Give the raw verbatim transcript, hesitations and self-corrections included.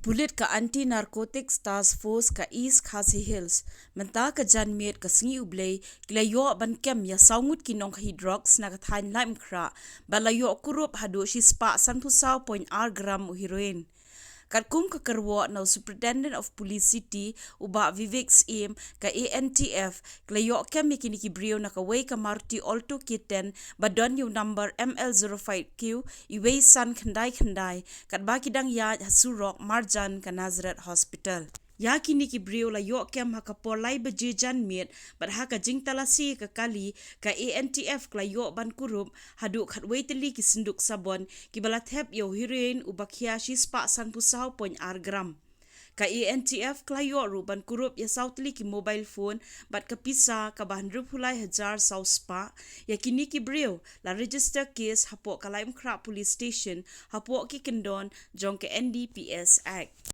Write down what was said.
Pulit ka Anti Narcotics Task Force ka East Khasi Hills mynta ka janmiet ka sngi U Blei ki la ïoh ban kem ïa saw ngut ki nongkhaïi drugs na ka thaiñ Laitumkhrah, bad la ïoh kurup haduh shispah sanphew saw point ar gram u heroin. Katkum ka kyrwoh na u Superintendent of Police City, u Bah Vivek Syiem, ka A N T F ki la ïoh kem ïa kine ki briew na kawei ka Maruti Alto K ten ba don ïa u number M L zero five Q wei san khyndai khyndai, katba ki dang ïaid ha surok marjan ka Nazareth Hospital. Ïa kine ki briew la ïoh kem ha ka por lai baje janmiet, bad ha ka jingtalasi ka kali, ka A N T F ki la ïoh ban kurup haduh khatwei tylli ki synduk sabon kiba la thep ïa u heroin uba khia shispah sanphew saw point ar gram. Ka A N T F ki la ïoh ruh ban kurup ïa saw tylli ki mobile phone bad ka pisa kaba hynriewphew lai hajar saw spah. Ïa kine ki briew la register case hapoh ka Laitumkhrah Police Station hapoh ki kyndon jong ka N D P S Act.